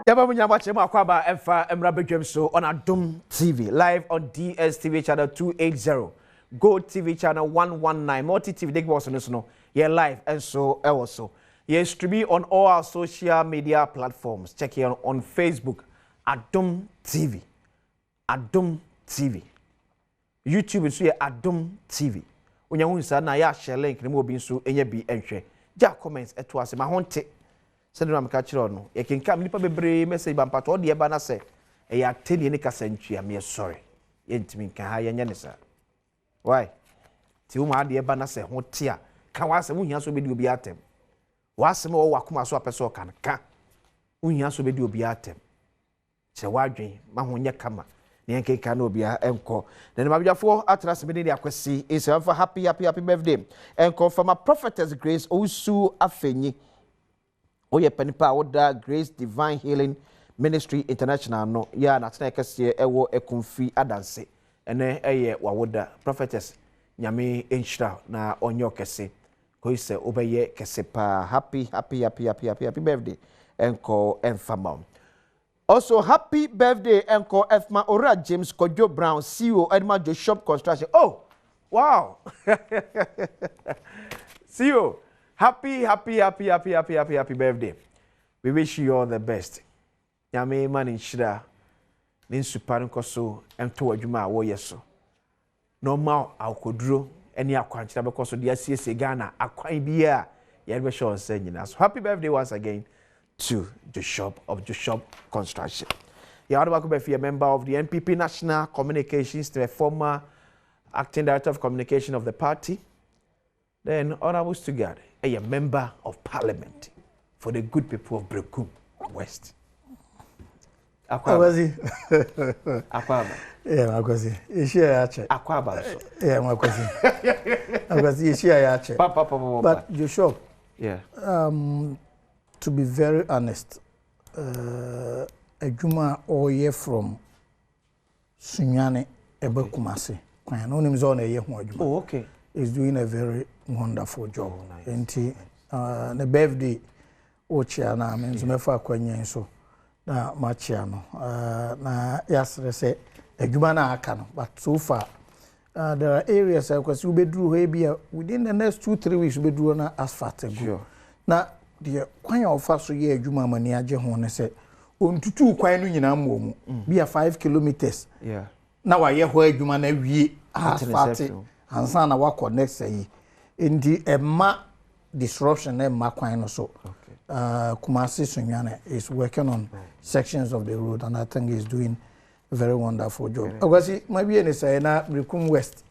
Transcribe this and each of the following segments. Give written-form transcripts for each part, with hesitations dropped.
Yɛba mu nyinaa kyerɛ mu akɔ aba ɛmfa mmra badwam so on Adom TV live on DSTV channel 280, Go TV channel 119, Multi TV Dig Box no so no yɛ live nso ɛwɔ so. Yɛ streaming on all our social media platforms. Check here on Facebook, Adom TV, Adom TV. YouTube nso yɛ Adom TV. Onya hu nsa na yɛ ahyɛ link ne mu, obi nso enya bi nhwɛ. Gya comments ɛto ase ma ho nte. Sɛdeɛ na meka kyerɛ no, yɛkenka nnipa bebree message ba mpatɔ ɔde ɛba na sɛ ɛyɛ atɛnie ne kasa ntua meyɛ sorry. Yɛntumi nka ha, yɛnyɛ ne saa. Why? Nti wo ma adeɛ ba na sɛ ho te a, ka w'asɛm. Wohia so wobɛdi obi atɛm. W'asɛm a wɔwɔ akoma so apɛ sɛ ɔka no ka. Wohia so wobɛdi obi atɛm. Kyerɛ w'adwen ma ho nyɛ kama na yɛnkenka na obiara nkɔ na ne mabadwafoɔ atena ase. Mede ne Akwasi nsɛmfa happy happy happy birthday ɛnkɔ fama Prophetess Grace Owusu Afenyi. Woyɛ panipa a woda Grace Divine Healing Ministry International no yɛ a n'atena kɛseɛ ɛwɔ Ekumfi Adanse. Ɛnɛ ɛyɛ wawoda. Prophetess, Nyame nhyira na ɔnyɛ ɔkɛse kɔyi sɛ wobɛyɛ kɛse paa. Happy happy happy happy happy happy birthday ɛnkɔ ɛmfa ma wo. Also, happy birthday ɛnkɔ ɛfma Owura James Kojo Brown, CEO Edma Joshop Construction. Oh, wow. CEO, happy, happy, happy, happy, happy, happy, happy birthday. We wish you all the best. Nyame ma ne nhyira ne nsupa no nkɔ so nto adwuma a wɔyɛ so. Na ɔma akokoduro ne akwankyerɛ bɛkɔ so de asiesie Ghana akwan bi a yɛde bɛhyɛ wɔn nsa nyinaa so. Happy birthday once again to Joshop of Joshop Construction. Yeah, Baako a member of the NPP National Communications, the former acting director of communication of the party. Then Honorable Stuttgart, a member of parliament for the good people of Berekum West. Akwasi. Akwaba. Yeah, Akwasi. Yehyia ya akyɛ. Akwaba nso. Yeah, Akwasi. Akwasi, yehyia ya akyɛ. Pa pa pa pa. But Joshua, to be very honest, adwuma a ɔreyɛ from Sunyani ɛbɛ Kumasi kwan no, onim sɛ ɔna ɛyɛ ho adwuma. He's doing a very wonderful job. Oh, nice. Nti ne birthday wokyia na me nso mɛfa akwannya yi so na makyia no na yɛasrɛ sɛ adwuma no a aka no, but so far there are areas a kwasi wobɛduru hɔ ebi a within the next 2-3 weeks wobɛduru hɔ na asphalt agu. Na deɛ kwan a ɔfa so yɛ adwuma ama ni agye ho ne sɛ ɔntutu kwan no nyinaa mmɔ mu bi a 5 kilometres na wayɛ hɔ adwuma no awie Ate ne nsa asphalt afiri mu. ansa na wakɔ next ayi, nti ɛma disruption na ɛma kwan no so. Kumasi Sunyani is working on sections of the road and I think he's doing a very wonderful job. Akwasi, mawie ne sɛ na Berekum West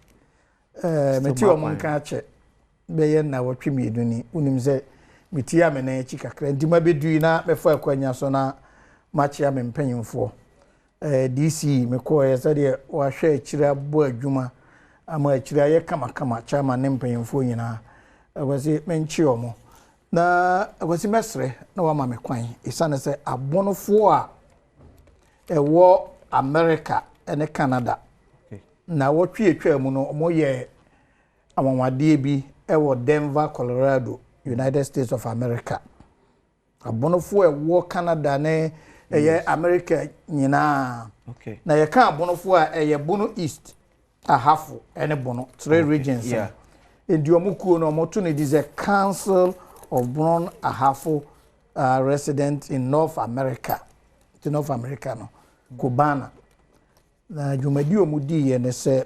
meti ma wɔn kwan. Nka akyɛ bɛyɛ 2 nnawɔtwe ni, wonim sɛ metie a me nan akyi kakra, nti mabɛdui na mɛfa akwanya so na makyea me mpanyimfoɔ. DC mekɔɔyɛ sɛdeɛ wahwɛ akyire abɔ adwuma ama akyire ayɛ kamakama, chairman ne mpanyimfoɔ nyinaa, Akwasi, menkye ɔmo. Na Akwasi, mɛsrɛ na wama me kwan, ɛsiane sɛ abɔnofoɔ a ɛwɔ America ne Canada na wɔtwe atwa mu no, ɔmo yɛ anwanwadeɛ bi ɛwɔ Denver, Colorado, United States of America. Abɔnofoɔ a ɛwɔ Canada ne ɛyɛ America nyinaa na yɛka abɔnofoɔ a ɛyɛ Bono East, Ahafo ɛne Bono three regions. Nti ɔmo kuo no, ɔmo to no di sɛ Council of Bono Ahafo Resident in North America. Nti North America no, Cobana na dwumadi a ɔmo di yɛ ne sɛ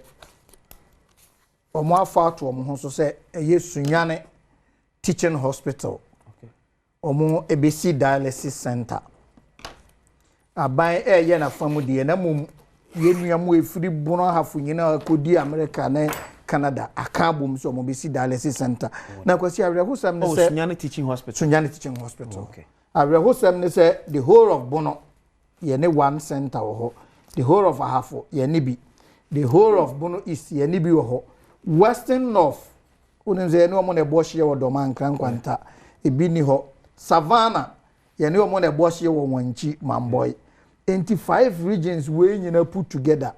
ɔmo afa ato ɔmo ho so sɛ ɛyɛ Sunyane Teaching Hospital ɔmo ebesi dialysis center. Aban ɛɛyɛ n'afa mu deɛ, na mmom yɛn nua mu efiri Bono Ahafo nyinaa kɔdi America ne Canada aka abom sɛ ɔmo besi dialysis center. Na Kwasi, awerɛhosɛm ne Oh, sɛ Sunyani Teaching Hospital. Sunyane Teaching Hospital. Oh, okay. Awerɛhosɛm ne sɛ the whole of Bono yɛ ne one center wɔ hɔ, the whole of Ahafo yɛ ne bi, the whole of Bono East yɛ ne bi wɔ hɔ, Western North, wonim sɛ yɛne ɔmo na ɛbɔ hyeɛ wɔ Dɔma Nkran Nkwanta, ebi ni hɔ, Savannah yɛne ɔmo na ɛbɔ hyeɛ wɔ Wankyi Mambɔi. Nti five regions wei nyinaa put together,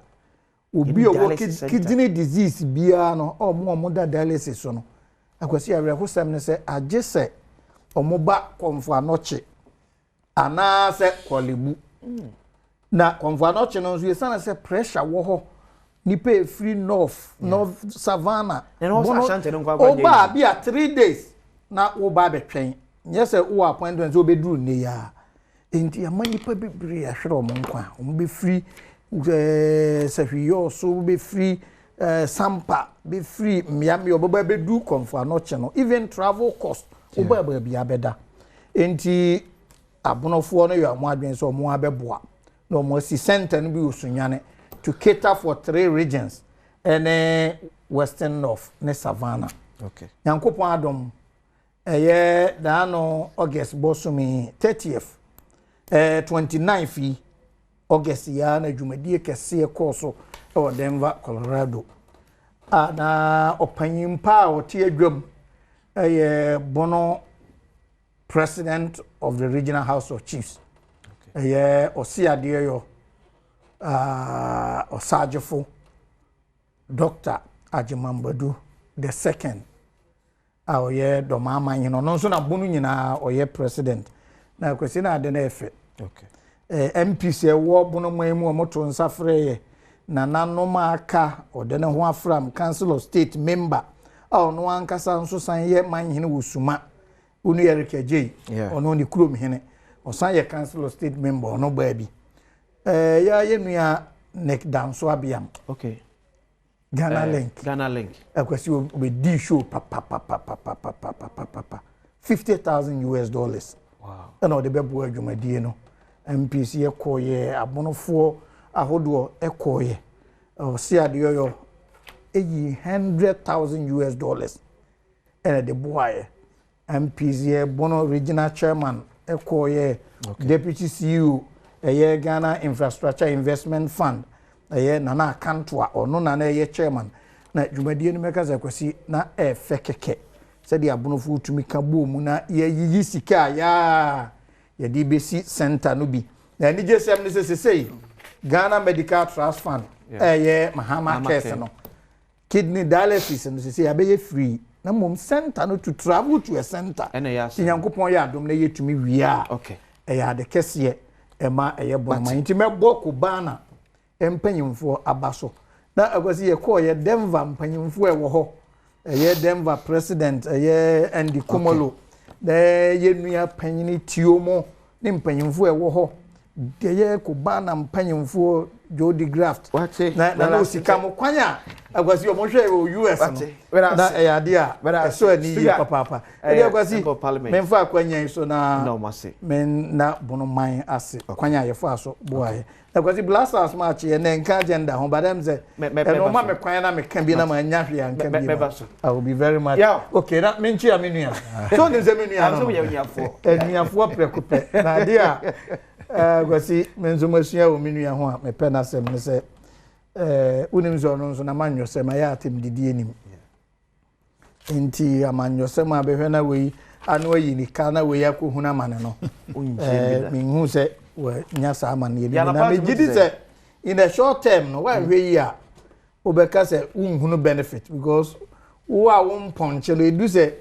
obi a ɔwɔ dialysis center. Kidney disease biara no, ɔmo a ɔmo da dialysis so no, Akwasi, awerɛhosɛm ne sɛ agye sɛ Wɔba Kɔmfo Anɔkye anaasɛ Korle-Bu. Na Kɔmfo Anɔkye no nso, esiane sɛ pressure wɔ hɔ, nipa efiri north, north Savannah, Bono, woba a bi a 3 days na woba abɛtwɛn. Nyɛ sɛ wowɔ appointment sɛ wobɛduru nnɛ yi a. Nti ama nipa bebree ahwere wɔn nkwa. Wɔn bɛfiri Sɛhwiyɔɔso, bɛfiri Sampa, bɛfiri mmeammea, wɔbɛba abɛdu Kɔmfo Anɔkye no. Even travel cost, wobaa baabi abɛda. Nti abonofoɔ no yɛ wɔn adwene sɛ wɔn abɛboa na wɔn asi center no bi wɔ Sunyane to cater for three regions, ɛne Western North ne Savannah. Nyankopɔn adom, ɛyɛ daano August bɔsome 30th, 29th yi August yi ara na dwumadie kɛseɛ kɔɔ so wɔ Denver, Colorado, a na ɔpanyin pa a ɔte adwam ɛyɛ Bono president of the Regional House of Chiefs, ɛyɛ Ɔseadeɛyɔ Ɔsagyefo Dr. Agyeman the Second a ɔyɛ Dɔmaama hene, ɔno nso na Bono nyinaa ɔyɛ president. Na Kwasi, na ade no ɛfɛ. MPs ɛwɔ Bonoman mu a wɔto nsa frɛ yɛ nananom a aka, ɔde ne ho afram Council of State member a ɔno ankasa nso san yɛ manhene wɔ Suma, wonu Eric Agyei, ɔno ne kurom hene, ɔsan yɛ Council of State member, ɔno baabi yɛ yɛ nua Nick Danso Abiam, Ghana Link. Ghana Link. Akwasi, obedi show papapapapapapapapa, US$50,000 ɛna ɔde bɛboa adwumadie no. MPs ɛkɔɔyɛ, abonofoɔ ahodoɔ ɛkɔɔyɛ, ɔsi adeɛ ɛyi US$100,000 ɛna de boaeɛ. MPs yɛ, Bono regional chairman ɛkɔɔyɛ, deputy CEO ɛyɛ Ghana Infrastructure Investment Fund, ɛyɛ Nana Akantoa, ɔno nana ɛyɛ chairman. Na dwumadie no, mɛka sɛ Kwasi, na ɛɛfɛ kɛkɛ sɛdeɛ abonofoɔ tumi ka bɔɔ mu na yɛyiyi sika a yaa yɛde bɛsi center no bi. Na anigye sɛm no sɛ sesei Ghana Medical Trust Fund, ɛyɛ Mahama Cares no, kidney dialysis no sesei abɛyɛ free, na mmom center no, to travel to a center. Ɛna ɛyɛ asɛm. Nyankopɔn yɛ adom na yɛtumi wie a, ɛyɛ ade kɛseɛ ɛma ɛyɛ bɔnma. Nti mɛbɔ Cobana mpanyinfoɔ aba so. Na Akwasi, yɛkɔɔ yɛ Denver mpanyinfoɔ ɛwɔ hɔ, ɛyɛ Denver president, ɛyɛ Andy Komolo, na yɛ nua panyin Tio mo ne mpanyinfoɔ ɛwɔ hɔ, ɛyɛ Cobana mpanyinfoɔ Jody Graft na osika mo kwan a Akwasi ɔmo hwɛ wɔ US no, na ɛyɛ adeɛ a ɛsɔ ani yie papaapa. Ɛde Akwasi, mɛmfa akwanya yi so na mɛ Bonoman ase kwan a yɛfa so boa yɛ. Akwasi, Black Stars match yɛ na nka agenda ho, but ɛm sɛ ɛno ɔma me kwan na meka bi na ma nya hwee anka bi ma I will be very much okay. Na me nkyi a me nua so nim sɛ me nua no anuafoɔ prɛko pɛ. Na adeɛ a Akwasi, me nso masua wɔ me nua ho a mepɛ n'asɛm ne sɛ wonim sɛ ɔno nso na manyɔsɛm ayɛ atem didi anim, nti amanyɔsɛm a bɛhwɛ na wei ano ayi ne ka na wei akɔhunu amane no, menhu sɛ wanya saa amanneɛ bi. Na megye di sɛ in the short term no, woanhwɛ yi a, wobɛka sɛ wonhunu benefit, because wo a wo mpɔnkye no ɛdu sɛ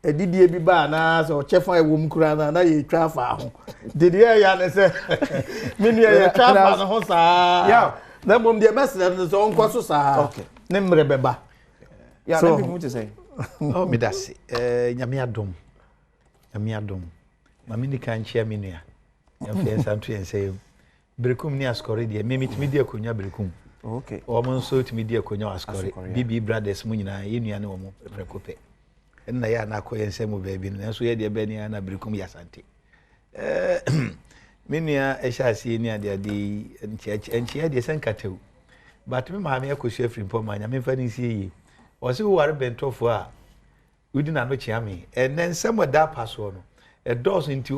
adidie bi ba anaa sɛ ɔkyɛfa ɛwɔ mu koraa na yɛtwa afa ho. Nti deɛ ɛyɛ ne sɛ me nua yɛtwa afa ne ho saa, na mmom deɛ mɛsrɛ no sɛ ɔnkɔ so saa, ne mmerɛ bɛba. So, na te sɛ Oh, meda se. Nyame adom. Nyame adom. Ma me nika nkyia me nua. Yɛmfa yɛn nsa nto yɛn nsa yam. Berekum ne Asukɔre deɛ, me metumi di akonnwa Berekum. Wɔn nso tumi di akonnwa wɔ Asukɔre. BB Brothers mu nyinaa, yɛn nua ne wɔn prɛko pɛ. Ɛnna yɛ a na akɔ yɛn nsa mu baabi no, nanso yɛ deɛ bɛn ni na Berekum yɛ Asante. Me nua ɛhyɛ aseɛ ni adeade yi, nkyea deɛ sɛ nkatawu. But me maame akɔsua firi mpɔ ma Nyame mfa ne nsie yie. Ɔse woware bɛntɔfoɔ a, wodi n'ano kyea me. Ɛnɛ nsɛm a ɛda apa soɔ no, ɛdɔɔso, nti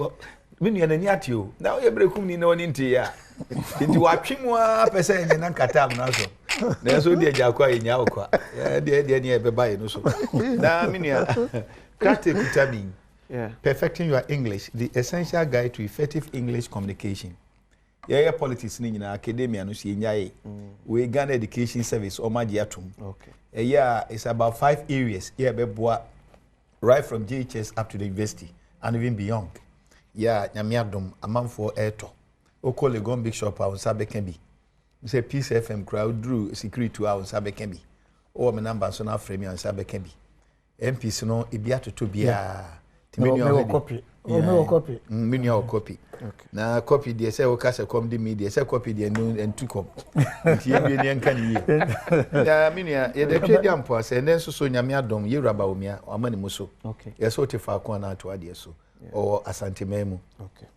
me nua n'ani ate o. Na woyɛ Berekum ni na ɔne nte yɛ a. Nti watwe mu ara pɛ sɛ ɛnyɛ na nkata amena so. Nanso wodi agya kɔ a yɛnya wo kwa. Ɛdeɛ ɛdeɛ ne ɛbɛba yɛ no so. Na me nua, krataa kuta mi. Perfecting Your English, the Essential Guide to Effective English Communication. Yɛyɛ politics no nyinaa, academia no so yɛnyae. Wei Ghana Education Service ɔmo agye atom. Ɛyɛ a it's about five areas yɛ bɛboa right from JHS up to the university. and even beyond. Yɛ a Nyame adom amanfoɔ ɛretɔ. Wokɔ Legon Big Shop a wo nsa bɛka bi. Sɛ Peace FM koraa woduru Security a wo nsa bɛka bi. Wowɔ me number nso na afrɛ me a wo nsa bɛka bi. MPs no ebi atotɔ biara. Nti me nua wɔ copy. Oh, me wɔ copy. Me nua wɔ copy. Na copy deɛ sɛ woka sɛ kɔm de mi deɛ sɛ copy deɛ no ntu kɔm. Nti yɛn wie ne yɛnka ne yie. Na me nua yɛde atwa di ampoa sɛ ɛnɛ nso so Nyame adom yɛwura Bawumia wama ne mu so. Yɛ sɛ wote faako a na ato adeɛ so. Ɔwɔ Asanteman mu.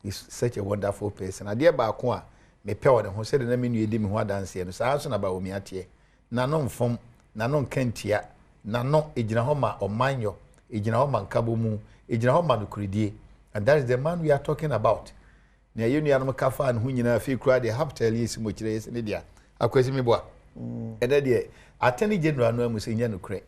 He's such a wonderful person. Adeɛ baako a mepɛ wɔ ne ho sɛdeɛ na me nua di me ho adanseɛ no saa nso na Bawumia teɛ. N'ano mfom, n'ano nka ntia, n'ano egyina hɔ ma ɔmanyɔ, egyina hɔ ma nkabomu, egyina hɔ ma nokoredie. And that is the man we are talking about. Nea yɛn nuanom ka faa ne ho nyinaa afei koraa deɛ Haptel yi esi mo kyerɛ yɛsi ne dea. Akwasi meboa. Ɛnɛ deɛ Attorney General no amu sɛ nyɛ nokorɛ.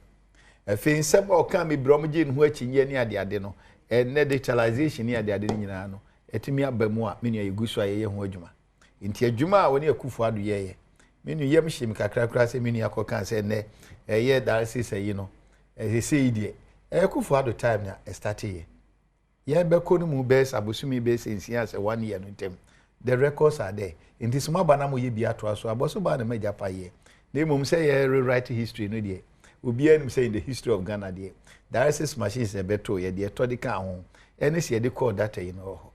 Afei nsɛm a ɔkaa me brɛ ɔmo gyee ne ho akyinnyeɛ ne adeade no, ɛnɛ digitalization ne adeade no nyinaa no, atumi aba mu a me nua yɛgu so a yɛyɛ ho adwuma. Nti adwuma a wɔne Akufo Addo yɛeɛ, me nua yam hye me kakra koraa sɛ me nua kɔkaa sɛ nnɛ ɛyɛ dialysis ayi no, seesei yi deɛ, ɛyɛ Akufo Addo time na ɛstarteeɛ. Yɛbɛkɔ no mu bɛyɛ sɛ abosome bɛyɛ sɛ nsia sɛ one year no ntam, the records are there. Nti sɛ moaba na moyɛ bi atoa so a, bɔ so baa na m'agya pa yɛ. Na mmom sɛ yɛ rewrite history no deɛ, obiara nim sɛ in the history of Ghana deɛ, dialysis machines na ɛbɛtoo yɛ, deɛ ɛtɔ de kaa ho, ɛne sɛ yɛde kɔɔ data yi no wɔ hɔ.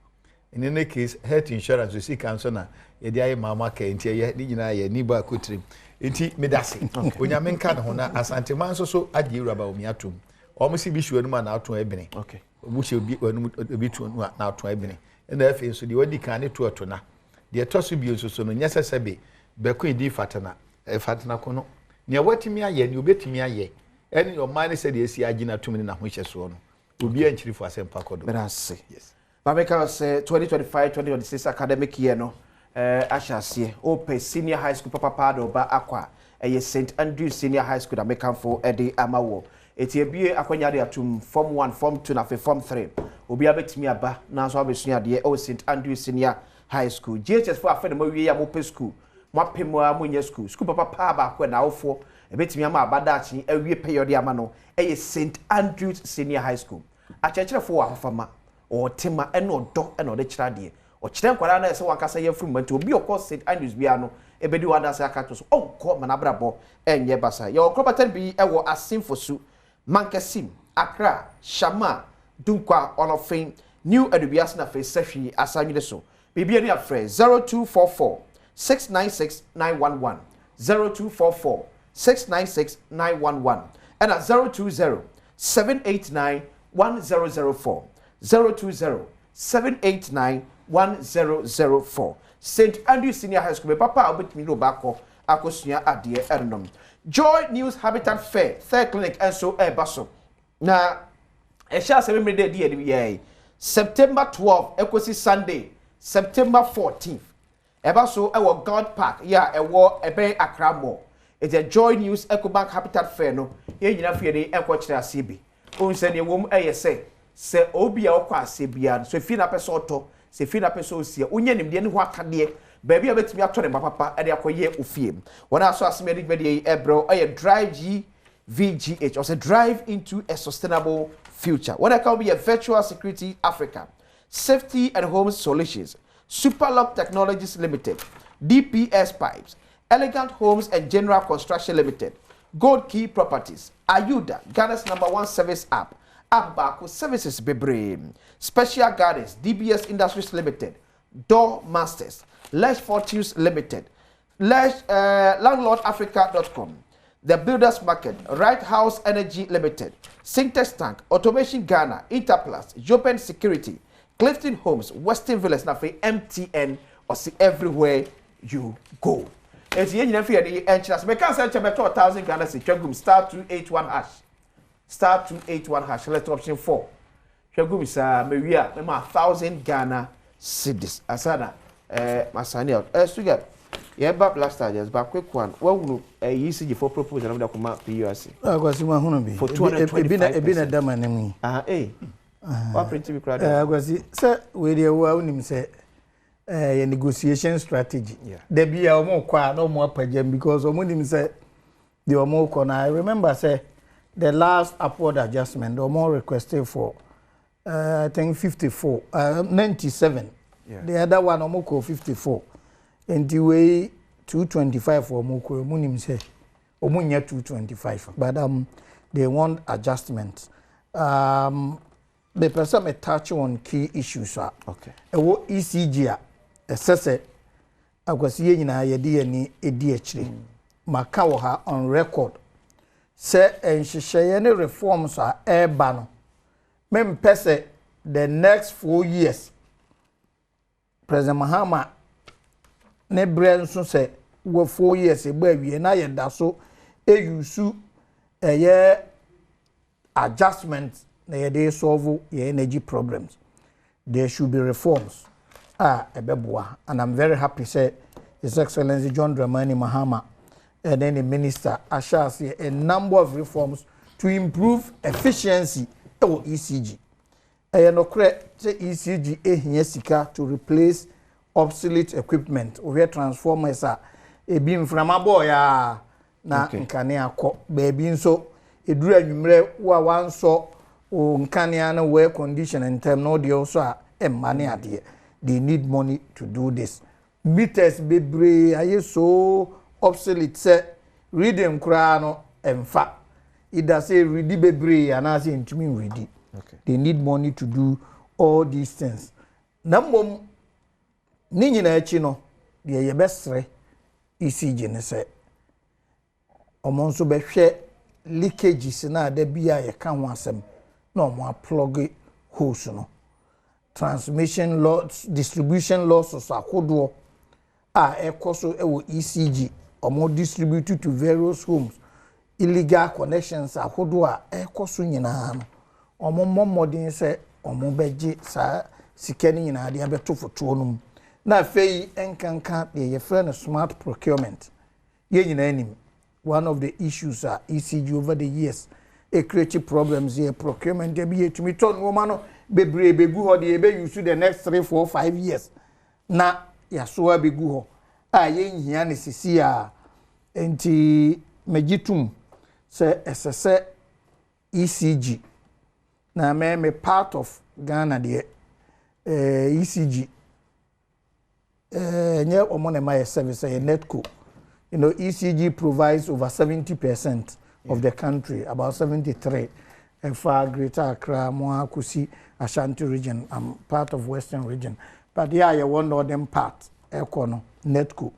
In any case, health insurance so sika nso na yɛde ayɛ maama kɛ nti ɛyɛ ne nyinaa yɛ ni baako tirim. Nti medase. Onyame nka ne ho na Asantema nso so agye Ewura Bawumia atom. Wɔn si bi hyɛ wɔn a n'ato ebene. Okay. Wɔn hyɛ obi wɔn obi to no a n'ato ebene. Ɛna afei nso deɛ wadi kan ne to ɛto na. Deɛ ɛtɔ so bio nso so no nyɛ sɛ sɛbe bɛko edi fatana fatana ko no. Nea watumi ayɛ nea obetumi ayɛ ɛne ɔman ne sɛdeɛ esi agye n'atom ne n'ahohyɛsoɔ no. Obiara nkyiri fo asɛmpa kɔ do. Medase. Yes. Maame ka sɛ 2025-2026 academic year no ahyɛ aseɛ. Wopɛ senior high school papapaa de ɔba akɔ a, ɛyɛ St Andrews Senior High School na mekamfo de ama wɔ. Eti ebie akwanya de atum form 1, form 2 na afei form 3. Obiara bɛtumi aba na nso abɛsua adeɛ ɛwɔ St Andrews Senior High School. JHS fo afei na moawie a mopɛ school. Moapɛ mu a monyɛ school. School papapaa baako a na awofoɔ ɛbɛtumi ama aba daakye awie pɛyɛ ɔde ama no ɛyɛ St Andrews Senior High School. Akyerɛkyerɛfoɔ wɔ ahofama, ɔwɔ tema ne ɔdɔ na ɔde kyerɛ adeɛ. Ɔkyerɛ nkwadaa no a ɛsɛ wɔn ankasa yɛ afiri mu nti obi a ɔkɔ St Andrews biara no ɛbɛdi hɔ adanse aka ato so ɔnkɔ ma n'abrabɔ ɛnyɛ basa. Yɛwɔ nkorabata bi wɔ Asin Fosu, Mankasim, Accra, Shama, Dunkwa, Ɔlɔfin, New Adubiase na afei Sɛhwi Asanwene so. Biribi ani afrɛ 0244 696 911, 0244 696 911 ɛna 020 789 1004, 020 789 1004. St Andrews Senior High School, papa a wobɛtumi ne ɔbaakɔ akɔsua adeɛ ɛnonom. Joy News Habitat Fair third clinic nso ɛreba so na ɛhyɛ asɛm mmiri dɛ di anim yɛɛ September 12 ɛkɔsi Sunday September 14. Ɛba so ɛwɔ God Park yɛ a ɛwɔ ɛbɛn Accra Mall. It's a Joy News Ecobank Habitat Fair no yɛn nyinaa fie de ɛnkɔkyerɛ aseɛ bi. Ohun sɛ deɛ wɔm ɛyɛ sɛ obi a ɔkɔ aseɛ biara no so efie na apɛ sɛ ɔtɔ, sɛ efie na apɛ sɛ osia, wonya nimdeɛ ne ho akadeɛ baabi a bɛtumi atɔ ne ba papa ɛde akɔyɛ ofie. Wɔn a so asɛm yɛde dwumadie yi ɛbrɛw ɛyɛ Drive G VGH, ɔsɛ drive into a sustainable future. Wɔn a ɛka bi yɛ Virtual Security Africa, Safety and Home Solutions, Superlock Technologies Limited, DPS Pipes, Elegant Homes and General Construction Limited, Gold Key Properties, Ayuda, Ghana's number one service app, app baako services bebree, Special Gardens, DBS Industries Limited, Door Masters, Les Fortunes Limited, Les, LandlordAfrica.com, The Builders Market, Right House Energy Limited, Sintex Tank, Automation Ghana, Interplus, Jopen Security, Clifton Homes, Western Villas, na afei MTN, ɔsi everywhere you go. Eti yɛn nyinaa fi yɛn de ɛnkyerɛ ase. Mɛka sɛ nkyɛn bɛtɔ 1,000 Ghana cedis twɛ gum *281#, *281#, select option 4. Twɛ gum saa mɛwi a mɛma 1,000 Ghana cedis. Asana masani out. Sugar yɛba Black Stars, just ba quick one. Wɔhunu ECG for proposal na mo de akɔma PURC. Akwasi ma hunu bi. For 225. Ebi na da ma ne mu yi. Ah wa print bi kura de. Akwasi sɛ wei deɛ wo a wonim sɛ yɛ negotiation strategy. Dabi a wɔn kɔ a na wɔn apagya because wɔn nim sɛ deɛ wɔn kɔ na I remember sɛ the last upward adjustment wɔn requested for. I think 54, 97. Yeah. The other one wɔn kɔ 54. Nti wei 225 wɔn kɔ, wɔn nim sɛ wɔn nyɛ 225, but they want adjustment. Mepɛ sɛ me touch on key issues a ɛwɔ ECG a ɛsɛ sɛ Akwasi yɛn nyinaa yɛde yɛn ani di akyire. Maka wɔ ha on record sɛ nhyehyɛeɛ ne reforms a ɛreba no, mempɛ sɛ the next 4 years President Mahama ne berɛ nso sɛ wɔ 4 years ɛbɔ awie na yɛda so ɛuse ɛyɛ adjustment na yɛde solve yɛ energy problems. There should be reforms a ɛbɛboa, and I'm very happy sɛ His Excellency John Dramani Mahama ɛne ne minister ahyɛ aseɛ a number of reforms to improve efficiency ɛwɔ ECG. Ɛyɛ nokorɛ sɛ ECG ehia sika to replace obsolete equipment. Wohwɛ transformers a, ebi mframa bɔɔ yaa na nkanea kɔ beebi nso, eduru anwummerɛ wo a wansɔ o nkanea no air condition ntɛm na ɔdeɛ nso a ɛmma ne adeɛ. They need money to do this. Meters bebree ayɛ so obsolete sɛ reading koraa no ɛmfa, either sɛ read bebree anaasɛ ntumi nread. They need money to do all these things. Na mmom ne nyinaa akyi no deɛ, yɛbɛsrɛ ECG ne sɛ wɔn nso bɛhwɛ leakages na ada bi a yɛka ho asɛm na wɔn aplug holes no, transmission loss, distribution losses ahodoɔ a ɛkɔ so wɔ ECG, wɔn distribute to various homes, illegal connections ahodoɔ a ɛkɔ so nyinaa no, wɔn mmɔ mmɔden sɛ wɔn bɛgye saa sika no nyinaa de abɛto fotoɔ no mu. Na afei nkanka deɛ yɛfrɛ no smart procurement. Yɛn nyinaa nim one of the issues a ECG over the years ecreate problems yɛ procurement. Ebi yɛtumi tɔ nneɛma no bebree begu hɔ deɛ yɛbɛ use the next 3, 4, 5 years na yasoa begu hɔ a yɛnhia ne sisi a. Nti megye tum sɛ ɛsɛ sɛ ECG na mɛ part of Ghana deɛ, ECG nyɛ wɔn na ɛma yɛ service, ɛyɛ NetCo. ECG provides over 70% of the country, about 73, ɛfa Greater Accra mo akɔsi Ashanti Region and part of Western Region, but yɛ a yɛwɔ northern part ɛkɔ no, NetCo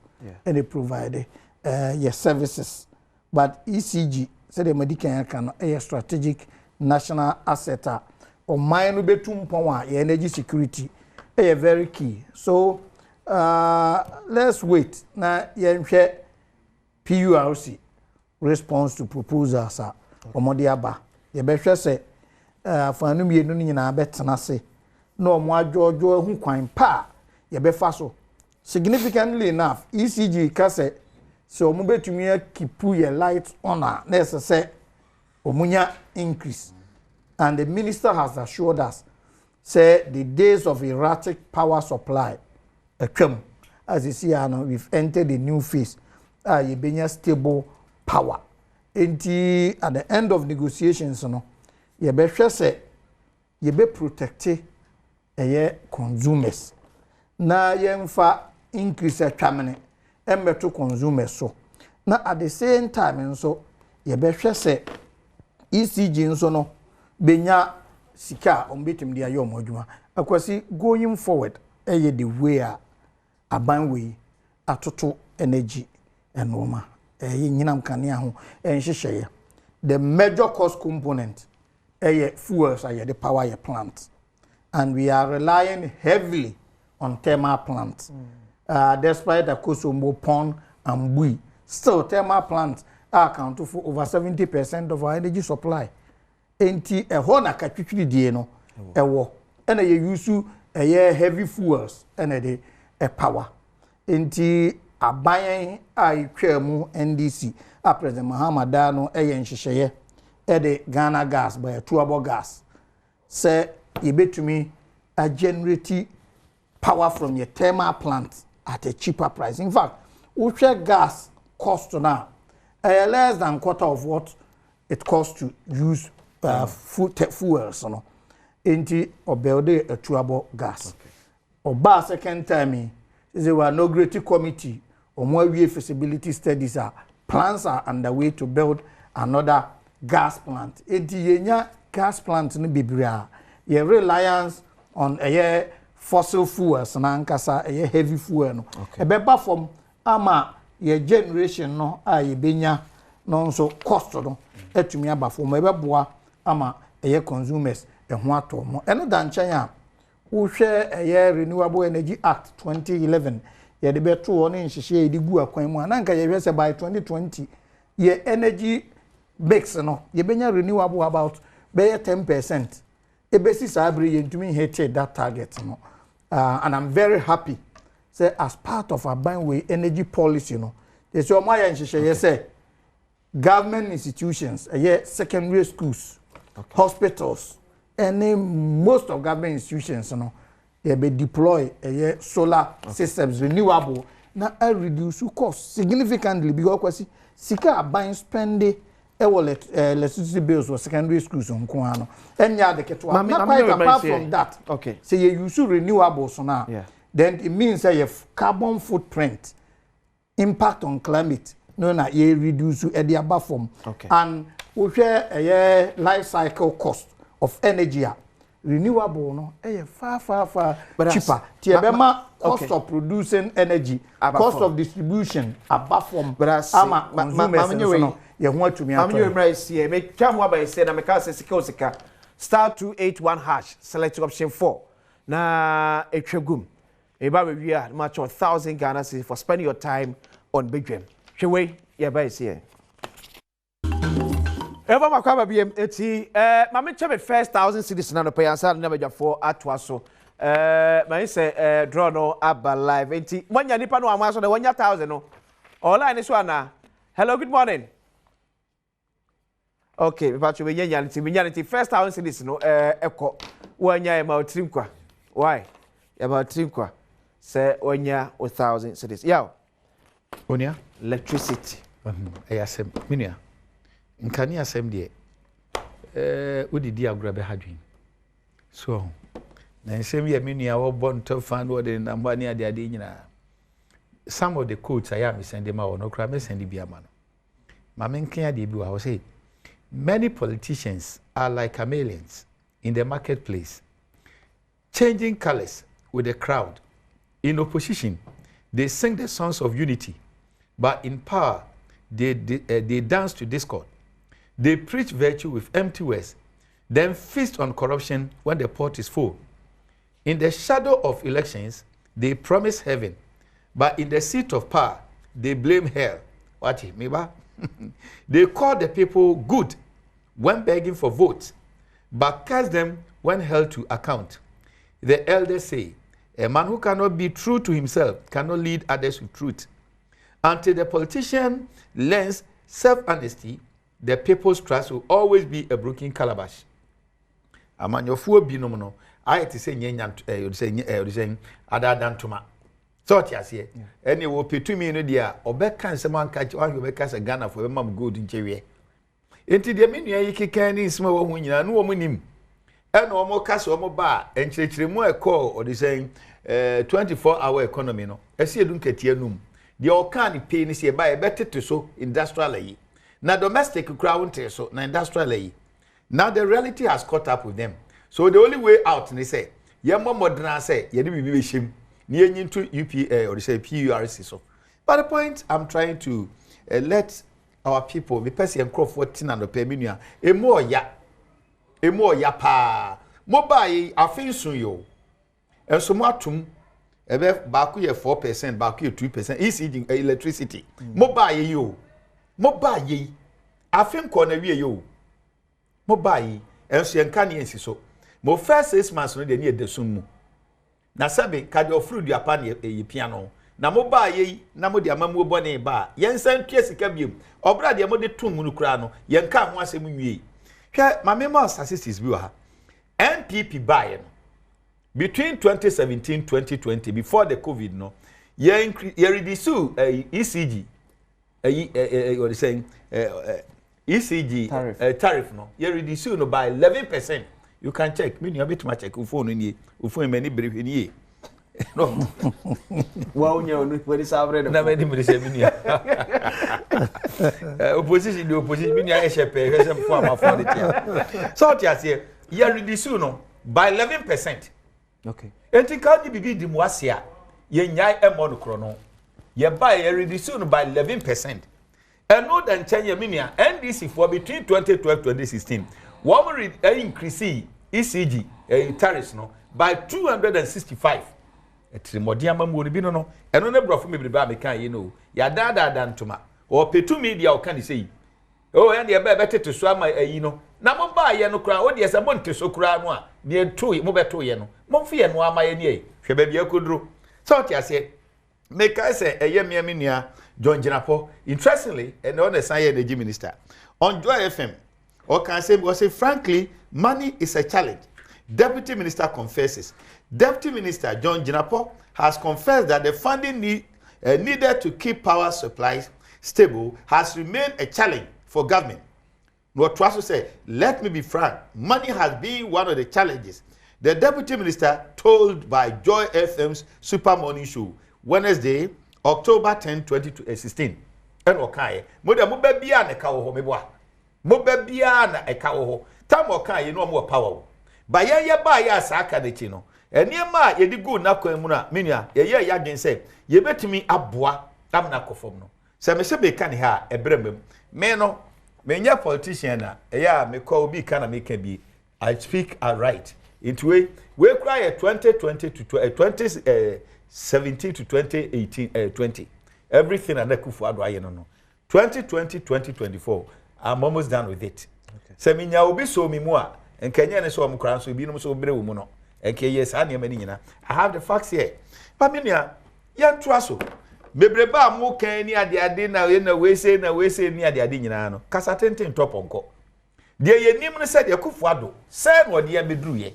ɛna provide yɛ services. But ECG, sɛdeɛ madi kan aka no, ɛyɛ strategic national asset a ɔman no bɛtu mpɔn a yɛ energy security ɛyɛ very key. So let's wait na yɛnhwɛ PURC response to proposals a wɔde aba. Yɛbɛhwɛ sɛ afaanu mmienu no nyinaa bɛtena ase na wɔn adwoɔdwoɔ ho kwan pa a yɛbɛfa so. Significantly enough, ECG ka sɛ sɛ wɔn bɛtumi akeep yɛ light on a, na ɛsɛ sɛ wɔn nya increase, and the minister has assured us sɛ the days of erratic power supply atwam. As you see ano, we've entered a new phase a yɛbɛnya stable power. Nti at the end of negotiations no, yɛbɛhwɛ sɛ yɛbɛ protect ɛyɛ consumers na yɛmfa increase atwamene mmɛto consumers so, na at the same time nso yɛbɛhwɛ sɛ ECG nso no bɛnya sika a wɔn bɛtumi de ayɛ wɔn adwuma. Akwasi, going forward, ɛyɛ the way a aban wei atoto energy nneɛma, ɛyɛ nyinam kanea ho nhyehyɛeɛ. The major cost component ɛyɛ fuels a yɛde power yɛ plant, and we are relying heavily on thermal plants. Despite the Akosombo, Kpong and Bui, still thermal plants account for over 70% of our energy supply. Enti ɛhɔ na katwitwiridie no ɛwɔ, ɛna yɛ use ɛyɛ heavy fuels ɛna ɛde ɛpower. Nti aban a etwa mu, NDC a President Mahama daa no, ɛyɛ nhyehyɛeɛ ɛde Ghana Gas bɛyɛ tuabɔ gas sɛ yɛbɛtumi agenerate power from your thermal plant at a cheaper price. In fact, wohwɛ gas cost na ɛyɛ less than quarter of what it costs to use fuels no. Enti ɔbuildee Atuabɔ gas. Ɔbaa second time yi, sɛ wɔ inaugurate committee, wɔn awie feasibility studies a plans are underway to build another gas plant. Enti yɛnya gas plant no bebree a, yɛ reliance on ɛyɛ fossil fuels no ankasa, ɛyɛ heavy fuel no, ɛbɛba fam ama yɛ generation no a yɛbɛnya no nso cost no atumi aba fam. Ɛbɛboa ama ɛyɛ consumers ɛho atɔ wɔn. Ɛno da nkyɛn a, wohwɛ ɛyɛ Renewable Energy Act 2011 yɛde bɛto hɔ ne nhyehyɛ yɛde gu akwan mu a, na nka yɛhwɛ sɛ by 2020 yɛ energy mix no yɛbɛnya renewable about bɛyɛ 10%. Ebesi saa bere, yɛntumi hit that target no, and I'm very happy sɛ as part of aban wei energy policy no, yɛsɛ ɔmo ayɛ nhyehyɛeɛ sɛ government institutions, ɛyɛ secondary schools, hospitals ɛne most of government institutions no, yɛbɛ deploy ɛyɛ solar systems, renewable, na ɛ reduce cost significantly, because Kwasi, sika aban spend ɛwɔ electricity bills wɔ secondary schools nko ara no ɛnyɛ ade ketewa. Na quite apart from that, sɛ yɛ use renewables na, then it means sɛ yɛ carbon footprint, impact on climate no, na yɛ reduce ɛde aba fam. And wohwɛ ɛyɛ life cycle cost of energy a, renewable no ɛyɛ far, far, far cheaper. Tí ɛbɛma cost of producing energy, cost of distribution aba fam ama consumers nso no yɛn ho atumi atɔ. Maame nyɛ mmerɛ esi yɛ metwa ho aba esi na meka sɛ sika o sika, *281#, select option 4 na etwa gum. Eba bɛwie a, ma kyɛw 1,000 Ghana cedis for spending your time on Bedwam. Hwɛ wei, yɛba esi yɛ. Ɛfɔ ma kɔ aba biem. Eti maame kyɛ me first 1,000 cedis na no pɛ yansa na badwafoɔ atoa so. Maa yi sɛ draw no aba live, eti wɔnya nipa no wɔn aso na wɔnya 1,000 no online so ana. Hello, good morning. Okay, mipatro mi nya ne ti, mi nya ne ti. First 1,000 cedis no ɛkɔ wɔnya yɛ ma otiri nkwa why yɛ ma otiri nkwa sɛ wɔnya o 1,000 cedis yaw. Onua. Electricity. Ɛyɛ asɛm, me nua. Nkanea asɛm deɛ, wodidi agorɔ bɛha dwen so na nsɛm yɛ me nua wɔbɔ ntɔ fa no wɔde nam hɔ ne adeade nyinaa. Some of the quotes a yɛ a mesɛnde ma wɔ no koraa, mɛsɛnde bi ama no. Ma menka adeɛ bi wɔ ha wɔ sɛ many politicians are like chameleons in the marketplace, changing colors with the crowd. In opposition, they sing the songs of unity, but in power, they dance to discord. They preach virtue with empty words, then feast on corruption when the pot is full. In the shadow of elections, they promise heaven, but in the seat of power, they blame hell. What, Miba? They call the people good when begging for votes, but curse them when held to account. The elders say, a man who cannot be true to himself cannot lead others with truth. Until the politician learns self-honesty, the people's trust will always be a broken calabash. Amanyɔfoɔ binom no ayɛ te sɛ nyɛ nya ɛɛ ɔde sɛ nyɛ ɛɛ ɔde sɛ adaada ntoma sɛ ɔte aseɛ. Ɛne wɔpɛ tumi no deɛ a, ɔbɛka nsɛm anka kyɛ wahwɛ, ɔbɛka sɛ Ghanafoɔ ɛbɛma mo gold nkyɛweɛ. Nti deɛ me nua yi keka ne nsɛm a wɔn ho nyinaa no, wɔn nim ɛna wɔn ka sɛ wɔn ba a, nkyerɛkyerɛmu a ɛkɔɔ ɔde sɛn 24 hour economy no ɛsi edu nketewa num deɛ ɔkaa ne pay ne sɛ ɛba yɛbɛtete so industrial ayi na domestic kura wɔn te so na industrial ayi. Now the reality has caught up with them, so the only way out ne sɛ yɛn mmɔ mmɔdena sɛ yɛde biribi bɛhyɛ mu na yɛnyi nto up ɔde sɛ PURC so. But the point I'm trying to let our people, mepɛ sɛ yɛn nkurɔfoɔ tena nɔpɛ, mi nua, emu ɔya, emu ɔya paa. Mo baa yi afe nson yi o, ɛnso mo atum ɛbɛ baako yɛ 4%, baako yɛ 2% ECG electricity. Mo baa yi o, mo baa yi afe nkɔ na wie yi o, mo baa yi ɛnso yɛn nka ne yɛn si so. Mo first 6 months no deɛ, ne yɛ da sum mu na sɛbi kadeɛ ɔforo duapa ne yɛ pia no na mo baa yi na mo de amamuo bɔ ne ba a yɛn nsa ntua sika biem. Ɔbɛrɛ deɛ mo de tum mu no koraa no, yɛn ka ho asɛm nwie. Hwɛ, maame, ma statistics bi wɔ ha. NPP baeɛ no, between 2017 2020, before the COVID no, yɛn yɛ reduce ECG ɛyi ɛɛ ɔde sɛn ɛɛ ECG tariff, tariff no, yɛ reduce no by 11%. You can check. Me nua bɛtumi acheck wo phone no nie. Wo phone m'ani bere hwɛ nie. Wa wonya onu wani saa bere ne Na m'ani bere sɛ me nua. Eh, opposition de opposition me nua yɛ hyɛ pɛɛ hwɛ sɛ mfo amafoɔ de tea. Sɛ ɔte aseɛ yɛ reduce no by 11%. Okay. Enti nka wode biribi di mu ase a yɛnyae ɛmmɔ no korɔ no. Yɛbae yɛ reduce no by 11%. Ɛno da nkyɛn yɛ me nua NDC foɔ between 2012 2016 wɔn re eh, increase ECG eh, tariffs no by 265. Atirimɔden amammuo no bi no no ɛno ne borɔfo bebrebe a meka yi no yɛadaadaada ntoma ɔpɛ tumi deɛ ɔka ne sɛ yi Oh, ɛnde ɛbɛ ɛbɛtete so ama ayi no. Na mo baayɛ no koraa, o deɛ sɛ monte so koraa no a, deɛ to mobɛto yɛ no, momfe yɛ no ama yɛ ni ɛyi. Hwɛ baabi akɔduro. Sɛ ɔte aseɛ? Mekae sɛ ɛyɛ mmea me nua John Jinapor. Interestingly, ɛnɛ ɔna ɛsan yɛ energy minister. On Joy FM, ɔka asɛm bi, ɔse, frankly, money is a challenge. Deputy Minister confesses. Deputy Minister John Jinapor has confessed that the funding need, needed to keep power supplies stable has remained a challenge for government. Na ɔtoa so sɛ, Let me be frank, money has been one of the challenges, the deputy minister told by Joy FM's Super Morning Show, Wednesday, October 10, 2016. Ɛna ɔkaeɛ, mo deɛ mo ba biara na ɛka wɔ hɔ, meboa. Mo ba biara na ɛka wɔ hɔ. Tam ɔkaeɛ yi na wɔn wɔ power o. Ba yɛn yɛ baeɛ a saa ka no akyi no, nneɛma a yɛde guu n'akwan mu no a, me nua, yɛyɛɛ yɛn adwene sɛ yɛbɛtumi aboa amena akɔ fam no. Sɛ mese meka ne ha a, ɛbrɛ mma mu. Me no, menyɛ politician na ɛyɛ a mekɔ obi ka na meka bi. I speak, I write. Nti wei, wei koraa yɛ 2020 to 2017 eh, to 2018, eh, 20. Everything a na Akufo-Addo ayɛ no no. 2020, 2024, I'm almost done with it. Sɛ menya obi so me mu a, nka ɛnyɛ ne sɛ wɔn koraa nso ebinom nso brɛ wɔ mu no. Nka ɛyɛ saa nneɛma no nyinaa. I have the facts here. But me nua, Yɛntoa so. Bebrebe a moka ne adeade na wei na wei sei na wei sei ne adeade nyinaa no, kasa tenten ntɔ pɔnkɔ. Deɛ yɛnim ne sɛ deɛ Akufo Addo sɛn na ɔde yɛn bɛduruiɛ.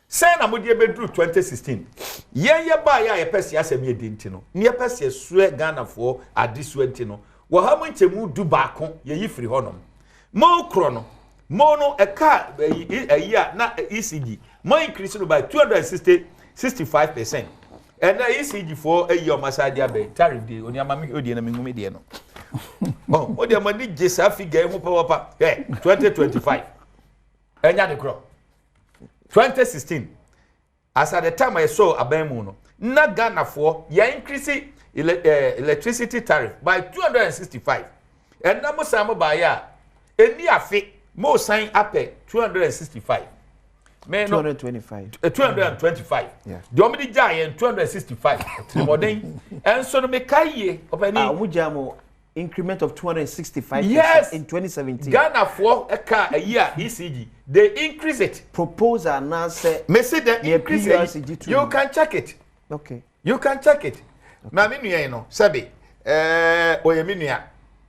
Sɛn na mode yɛn bɛduru 2016. Yɛn yɛbaeɛ a yɛpɛ sɛ asɛm yɛ den nti no, ne yɛpɛ sɛ yɛsoɛ Ghanafoɔ adesoa nti no, wɔha mu nkyɛmu du baako yɛyi firi hɔnom. Mo korɔ no, mo no ɛka ɛyi ɛyi a na ECG mo increase no by 260 65 percent. Ɛnɛ ECG foɔ ayi ɔmo asa de abɛn tariff de oni ama mi hwɛ deɛ na mi hu mi deɛ no. Ɔ o deɛ mo ani gye saa figure yi ho papapa ɛ 2025 ɛnya de korɔ 2016 as at the time a yɛsɔɔ aban mu no na Ghana foɔ yɛ increase ele eh, electricity tariff by 265 ɛnna mo san mo baayɛ a ɛni afe mo san apɛ 265 me no 225 225 deɛ wɔn de gyaa yɛn 265 tirimɔden ɛnso no meka yie ɔpɛni. Ah, wɔn gyaa mo increment of 265 yes in 2017. Ghana foɔ ɛka ayi a ECG they increase it. Proposal anaasɛ. Me se the increase ayi you can check it. Okay. You can check it. Na me nua yi no sɛbi ɛɛ ɔyɛ me nua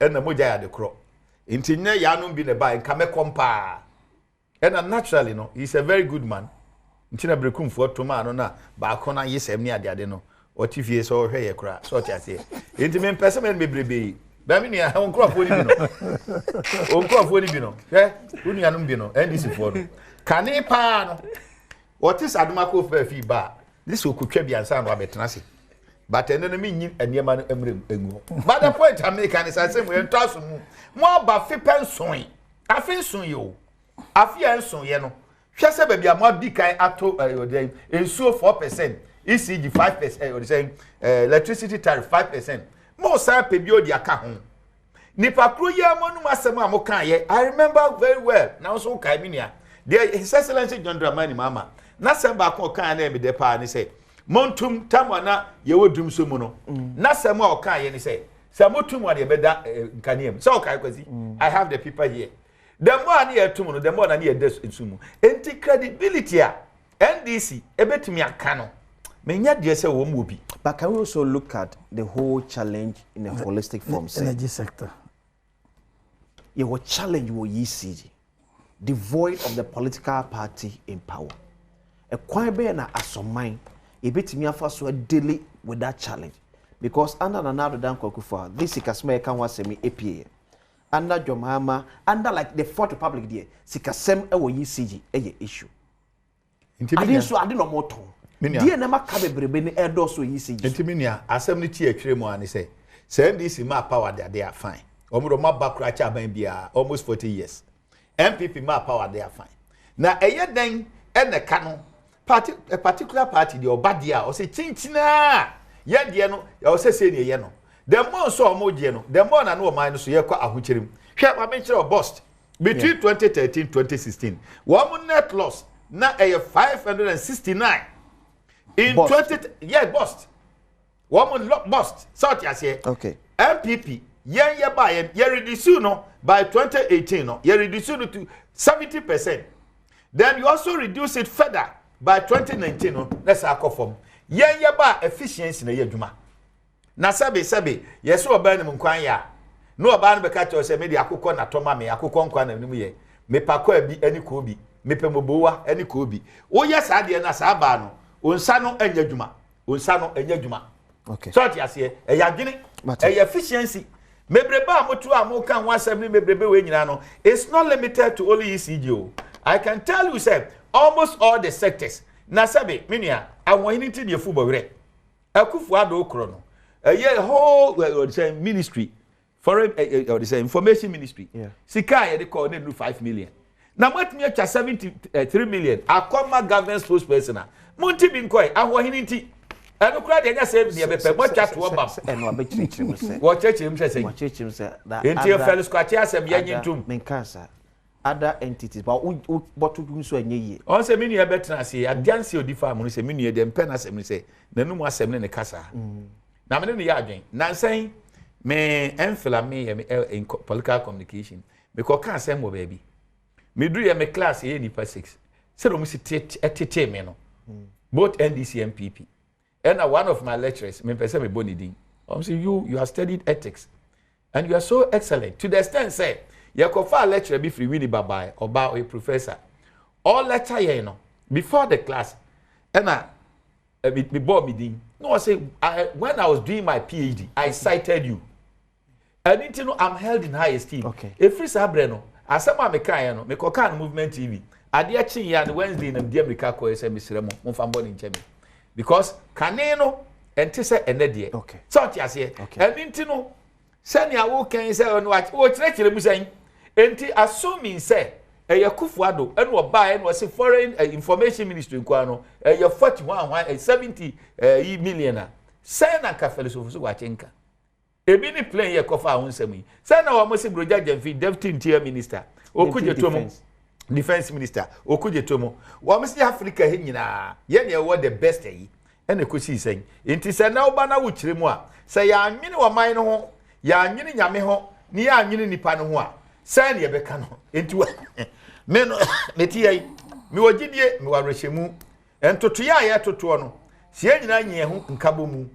ɛna mogya yɛ ade korɔ nti nyɛ yanom bi na ɛba nka mɛkɔm paa. Ɛna naturally no he is a very good man nti na berekumfoɔ to maa no na baako no ayesɛm ne adeade no ɔte fie sɛ ɔhwɛ yɛ koraa sɛ ɔte aseɛ nti mempɛ sɛ mɛno bebrebe yi bɛn me nua wo nkurɔfoɔ no bi no wo nkurɔfoɔ no bi no hwɛ wo nuanom bi no NDC foɔ no kane paa no ɔte sɛ adomako fɛ fii ba a ne sɛ ɔkɔtwa bi ansa na wabɛtena ase but ɛno no menyi nneɛma no mmerɛ ngu hɔ but the point a meka ne sɛ asɛm yɛntɔ aso mu mo aba fe pɛ nsoe Afe nson yi o, afe a ɛnson yɛ no, hwɛ sɛ baabi a moadi kan ato ɛɛ ɔde nsuo 4%, ECG 5%, ɛɛ ɔde sɛ ɛɛ electricity tariff 5%. Mo san pɛ bi ɔde aka ho. Nipa koro yi a mo anum asɛm a mo kan yɛ, I remember very well. Na nso kae me nua. Deɛ His Excellency John Dramani Mahama, n'asɛm baako a ɔkan na ɛmi dɛ paa ne sɛ, montum tam a na yɛwɔ dum so mu no. N'asɛm a ɔkan yɛ ne sɛ, Sɛ mo tum a deɛ bɛda eh, nkanea mu. Sɛ ɔkae Kwasi, mm. I have the paper here. The more a ne yɛ tum no, the more na ne yɛ da nsu mu. Enti credibility a NDC ebetumi aka no, menya deɛ sɛ wɔn wɔ bi. But can we also look at the whole challenge in a holistic form? The energy sector. Yɛwɔ challenge wɔ ECG. Devoid of the political party in power. Ɛkwan bɛyɛ na asɔman yɛbɛtumi afa so adeli with that challenge because under Nana Addo Dankwa Akufo-Addo this sikasɛm a yɛka ho asɛm yi epieɛ. Under John Mahama, under like the Fourth Republic deɛ, sikasɛm wɔ ECG yɛ issue. Nti me Ade nua, nso ade na wɔtɔn. Me nua. Deɛ na ɛma ka bebrebe no ɛredɔɔso wɔ ECG so. Nti me nua, asɛm no ti atwire mu ara ne sɛ, sɛ NDC maa power de adeɛ a, fine. Wɔn de wɔn aba koraa kyɛ aban biara, almost 40 years. NPP maa power de a, fine. Na ɛyɛ dɛn ɛna ɛka no, party, a particular party deɛ ɔba deɛ a, ɔsɛ kyinkyinaa, yɛ deɛ no, ɛwɔ sɛ sei na ɛyɛ no. The more nso a wɔn gyeɛ no, the more na ne ɔman no so yɛkɔ ahokyere mu. Hwɛ, ma menkyerɛ wo, Bost, between 2013 2016, wɔn net loss na ɛyɛ 569 in Bost. 20, yeah, Bost. Wɔn lo bust sɛ ɔte aseɛ. Okay. NPP yɛn yɛ ba yɛn yɛ reduce no by 2018 no yɛ reduce no to 70%. Then you also reduce it further by 2019 no na saa akɔ fam. Yɛn yɛ ba efficiency na yɛ adwuma. Na sɛbe sɛbe yɛ sɛ ɔbaa nim nkwan yɛ a na ɔbaa no bɛka kyerɛ sɛ me de akokɔ na tɔ ma me akokɔ nkwan na nim yɛ. Mepa kɔ abi ne koobi mepɛ mobowa ne koobi. Woyɛ saa deɛ na saa baa no onsa no nyɛ adwuma. Wo nsa no ɛnyɛ adwuma. Okay. So ɔte aseɛ ɛyɛ adwene ɛyɛ efficiency. Mebrebe a moto a moka ho asɛm ne mebrebe wei nyinaa no it's not limited to only ECG o. I can tell you sɛ almost all the sectors na sɛbe me nua ahoɔhene nti deɛ fu bɔ werɛ. Akufo Addo korɔ no ɛyɛ whole sɛ ministry foreign ɛ ɛ ɔde sɛ information ministry sika a yɛde kɔɔ ne nuru 5 million na moatumi atwa 73 million akɔma government spokesperson a monti bi nkɔe ahoɔhene nti ɛno koraa deɛ ɛnyɛ sɛ deɛ bɛpɛ moatwa toɔ bam. Ɛno abɛkyerɛkyerɛ mu sɛ wɔkyerɛkyerɛ mu sɛ sɛ wɔkyerɛkyerɛ mu sɛ that nti Felix Kwakye asɛm yɛnye ntom. Menka saa other entities but wo wo bɔto nso ɛnyɛ yie. Ɔn sɛ me nua bɛtena ase adanse a odi faa mu no sɛ me nua deɛ mpɛ n'asɛm no sɛ n'anum asɛm ne ne kasa na me ne no yɛ adwen nansa yi me MPhil a meyɛ me in political communication mekɔka asɛm wɔ baabi meduru yɛ me class yɛ nipa six sɛdeɛ wɔn si tetee me no, both NDC, NPP, ɛna one of my lecturers, mempɛ sɛ mebɔ ne din, wɔn sɛ you have studied ethics and you are so excellent to the extent sɛ yɛkɔfa lecturer bi firi Winneba bae, ɔbaa ɔyɛ professor, all lecture yɛn no before the class ɛna mi bɔɔ mi din na ɔsɛ, "When I was doing my PhD, I cited you, ɛni ti no I'm held in high esteem." Efiri saa brɛ no asɛm a meka yɛn no mekɔka no Movement TV adeɛ kye yɛ a ne Wednesday na medi amirika kɔɛ sɛ mesrɛ mo momfa mbɔ ne nkyɛn mi because kane no ɛnte sɛ ɛnɛ deɛ sɛ ɔte aseɛ. Ɛni ti no sɛnea wokan sɛ ɔno wɔkyerɛkyerɛ mu sɛn nti assuming sɛ ɛyɛ Akufo Addo ɛna ɔbaa ɛna ɔsi foreign information ministry nkoa no ɛyɛ 41 hwan 70 million a sɛn na nka Felix Ofosu Kwakye nka ebi ne plane yɛ kɔfa ahò nsɛm yi sɛn na wɔn si Brogya Genfi, deputy interior minister, okugye to mu defence minister okugye to mu wɔn si Africa yi nyinaa yɛn na ɛwɔ the best yi ɛna ekosi sɛn nti sɛ na ɔba na wokyerɛ mu a sɛ yɛanwene ɔman no ho, yɛanwene Nyame ho ne yɛanwene nipa no ho a sɛn na yɛbɛka no. Nti wɔ me no mete yɛ yi mewɔ gyidie, mewɔ awerɛhyɛmu ntotoeɛ a yɛtotoɔ no sɛ yɛn nyinaa nyi yɛn ho nkabɔ mu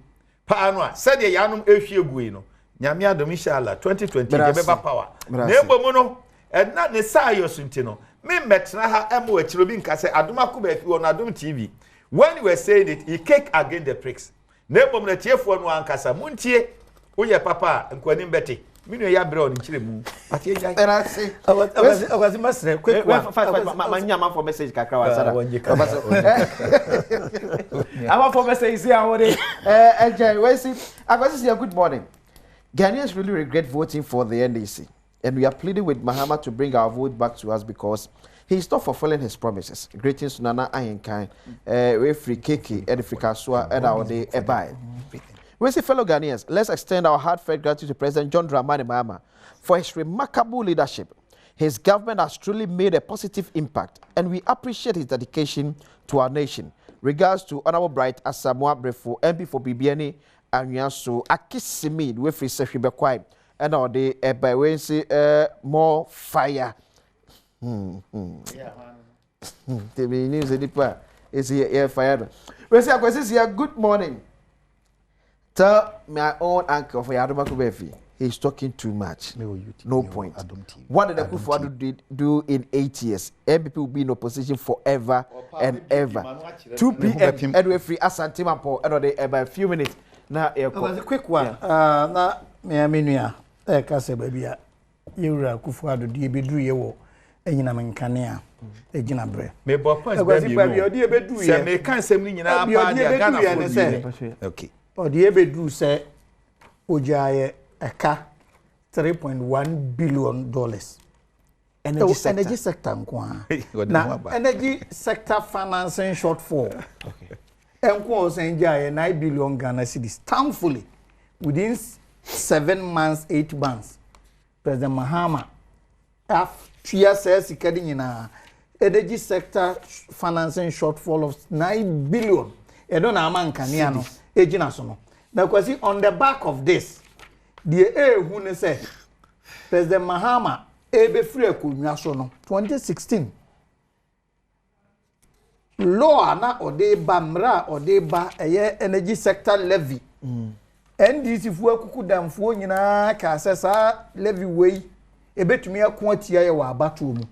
paa no a sɛdeɛ yɛanom ehwie gu yi no, Nyame adom, inshallah, 2020 yɛbɛba power. Na mmom no ɛna ne saa yɛ so nti no me mmɛtena ha ɛmo akyire obi nka sɛ Adom akɔ baafi wɔ no Adom TV. When you were saying it, you kick against the pricks. Na mmom no atiefoɔ no ankasa montie woyɛ papa a nkoanim bɛte me nua yɛ abrɛ ɔno nkyerɛ mu ate agyae. Ɛnase. Akwasi masrɛ quick one. Ma nya amanfoɔ message kakra wa sada. Amanfoɔ message si ahode. Ɛgyɛn wɛsi Akwasi si good morning. Ghanaians really regret voting for the NDC, and we are pleading with Mahama to bring our vote back to us because he is not fulfilling his promises. Greetings to Nana Ahenkan, Refri Keke, ɛde firi Kasoa ɛna ɔde ɛbae. We say, fellow Ghanaians, let's extend our heartfelt gratitude to President John Dramani Mahama for his remarkable leadership. His government has truly made a positive impact, and we appreciate his dedication to our nation. Regards to Honorable Bright Asamoah Brefo, MP for Bibiani Anhwiaso Akisimi, wefiri Sefwi Bekwai, ɛna ɔde ɛba wei nsi more fire. Tèmi news nipa esi yɛ fire no. Wei sɛ Akwasi sia good morning. Tell my own uncle for Yadoma Kubefi he's talking too much. No point. What did Akufo-Addo did do in 8 years? NPP will be in opposition forever and ever. 2 p.m. Edward Free Asante Mampo. Ɛna about a few minutes. Now, quick one. Na me me nua ɛka sɛ baabi a Yɛwura Akufo Addo de yɛbɛduruiɛ wɔ anyinam nkanea gyina berɛ. Mebɔ points bɛɛ mmienu o. Sɛ meka nsɛm no nyinaa paa deɛ Ghanafoɔ nie. Okay. Ɔde yɛbɛduru sɛ ɔgyaeɛ ɛka 3.1 billion dollars. Energy sector. Energy sector nko ara. Na energy sector financing shortfall. Nko a ɔsan gyaeɛ 9 billion Ghana cedis. Thankfully, within 7 months, 8 months, President Mahama atua saa sika no nyinaa. Energy sector financing shortfall of 9 billion. Ɛno na ama nkanea no egyina so no. Na Kwasi, on the back of this, deɛ ehu ne sɛ President Mahama ebefiri akonnwa so no, 2016 law a na ɔde ba, mmerɛ a ɔde ba, ɛyɛ energy sector levy. NDC foɔ akuku damfoɔ nyinaa kaa sɛ saa levy wei ebetumi ako atia yɛ wɔ abatoɔ mu.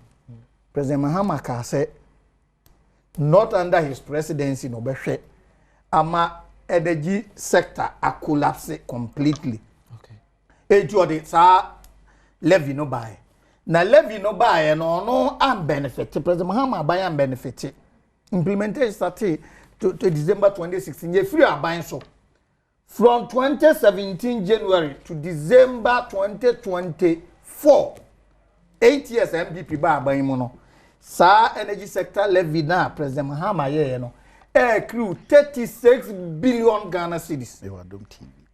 President Mahama kaa sɛ not under his presidency na ɔbɛhwɛ ama energy sector acollapse completely. Eti ɔde saa levy no baeɛ, na levy no baeɛ no, ɔno ambenefit, President Mahama aban ambenefit. Implementation started to December 2016. Yɛfiri aban so from 2017 January to December 2024, 8 years NPP ba aban mu no, saa energy sector levy na President Mahama yɛɛ no ɛɛkiriw 36 billion Ghana cedis.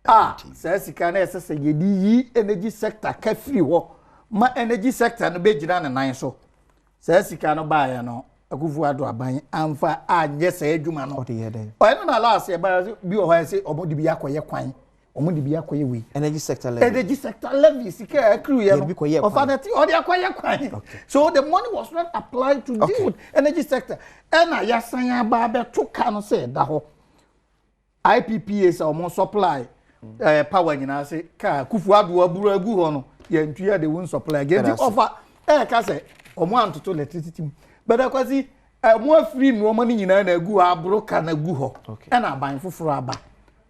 A saa sika no ɛsɛ sɛ yɛde yi energy sector ka firi hɔ ma energy sector no bɛgyina ne nan so. Saa sika no baeɛ no, Akufo Addo aban amfa anyɛ saa adwuma no. Ɔyɛ no na last ɛba bi wɔ hɔ a ɛsɛ ɔmo de bi akɔyɛ kwan, ɔmo de bi akɔyɛ wei. Energy sector levy. Energy sector levy sika a akuru yɛ no, ɔfa na ti ɔde akɔyɛ kwan. So the money was not applied to deal with energy sector. Ɛna yasan aba abɛto ka no sɛ ɛda hɔ. IPPA sɛ ɔmo supply power nyinaa se kaa Akufo Addo aburu agu hɔ no, yɛn tuya de won supply again. Nti ɔfa ɛɛka sɛ ɔmo antoto electricity mu bɛdɛ. Kwasi, ɛmo afiri nneɛma no nyinaa na agu hɔ, aboro ka na agu hɔ, ɛna aban foforɔ aba.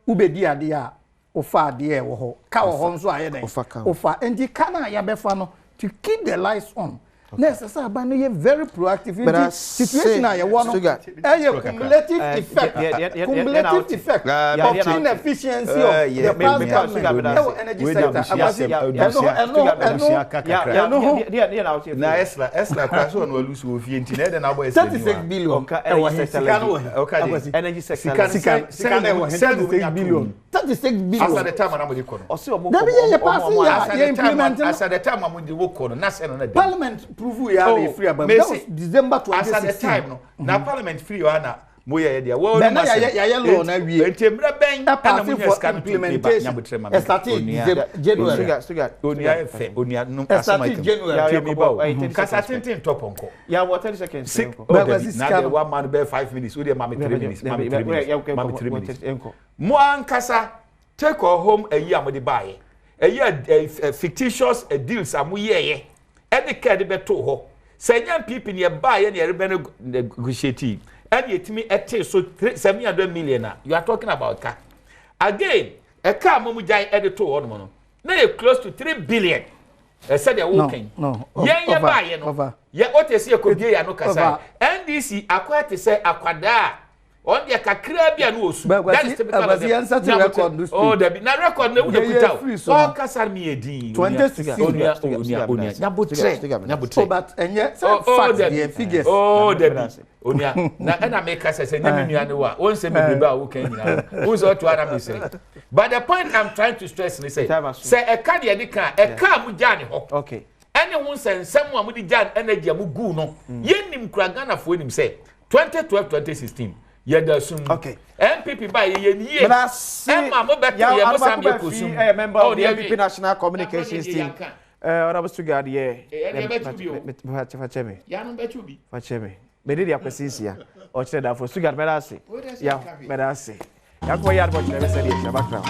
Wobɛdi adeɛ a wofa adeɛ a ɛwɔ hɔ ka wɔ hɔ nso ayɛ dɛn wofa. Nti ka no a yɛbɛfa no to keep the lights on na ɛsɛ sɛ aban no yɛ very proactive. Nti situation a yɛwɔ no ɛyɛ cumulative effect, cumulative effect of inefficiency of the past government ɛwɔ energy sector. Akwasi, ɛno ɛno ɛno ɛno ho. Na ɛsla ɛsla kura so ɔno alusu wɔ fie nti na ɛdɛ na abɔ ɛsla. 36 billion ɛwɔ he? Sika no wɔ he? Akwasi, energy sector sika sika no ɛwɔ he? 36 billion, 36 billion. As at the time na mo de kɔ no. Ɔsi ɔmo dabi, yɛ yɛ pass yɛ yɛ implement no. As at the time a mo de wo kɔ no na sɛ no na. Parliament prove yɛ a na efiri aba mu, that was December 2016. As at the time no na parliament firi hɔ na mo yɛ yɛ deɛ wɔn no ma sɛ yɛayɛ law na wie. Nti mmerɛ bɛn ɛna mo nya sika no to implementation ɛstart January. Onua yɛ fɛ, onua no asɛm ayi January. Tie mi ba o, kasa tenten tɔ pɔnkɔ. Yà wɔ 30 seconds. Sik o dabi, na de wa ma no bɛyɛ 5 minutes, o de ma mi 3 minutes, ma mi 3 minutes, ma mi 3 minutes. Mo ankasa take or home ɛyi a mo de ba yɛ ɛyi ɛ fictitious deals a mo yɛ yɛ ɛde kɛɛ de bɛ to hɔ sɛ ɛnyɛ NPP ni ɛbaa yɛ ni ɛrebɛ negotiate ɛna yɛtumi ɛte so three 700 million a you are talking about ka again. Ɛka a mo mu gyae ɛde to hɔ nom no na yɛ close to 3 billion. Ɛsɛ deɛ wɔkɛn yɛn yɛ baa yɛ no yɛ o te se yɛ kɔ bie yɛ ano kasa. NDC akɔyɛ te sɛ akwadaa ɔn deɛ kakra bi a no osu. That is typical of them. Oh dabi, na record na ewu na kuta o, ɔkasa mi yɛ din. 2016. Onua, onua, onua, nyabotrɛ, nyabotrɛ. Oh, but ɛnyɛ sɛ fact deɛ, figures. Oh dabi, onua, na ɛna mi kasa sɛ nyɛ mi nua ne wa o nsɛm bebrebe a o kan nyinaa o nsɛ ɔto ara mi sɛ, but the point I'm trying to stress ni sɛ ɛka deɛ de kan ɛka a mo gya ne hɔ ɛne ho nsɛnsɛm a mo de gya energy a mo gu no, yɛn nim kura Ghanafoɔ nim sɛ 2012, 2016 yɛda sum. NPP ba yɛ yɛn yie ɛma mo bɛ to yɛ mo san yɛ kɔ sum. Ɛyɛ member of the NPP national communications team, Honourable Sugard yɛ. Fakyɛ me, fakyɛ me, mede de akwasi nsia ɔkyerɛ dafo. Sugard, mɛda ase ya, mɛda ase. Yakɔ yɛ adebɔ kyerɛ me sɛdeɛ kyerɛ bakra.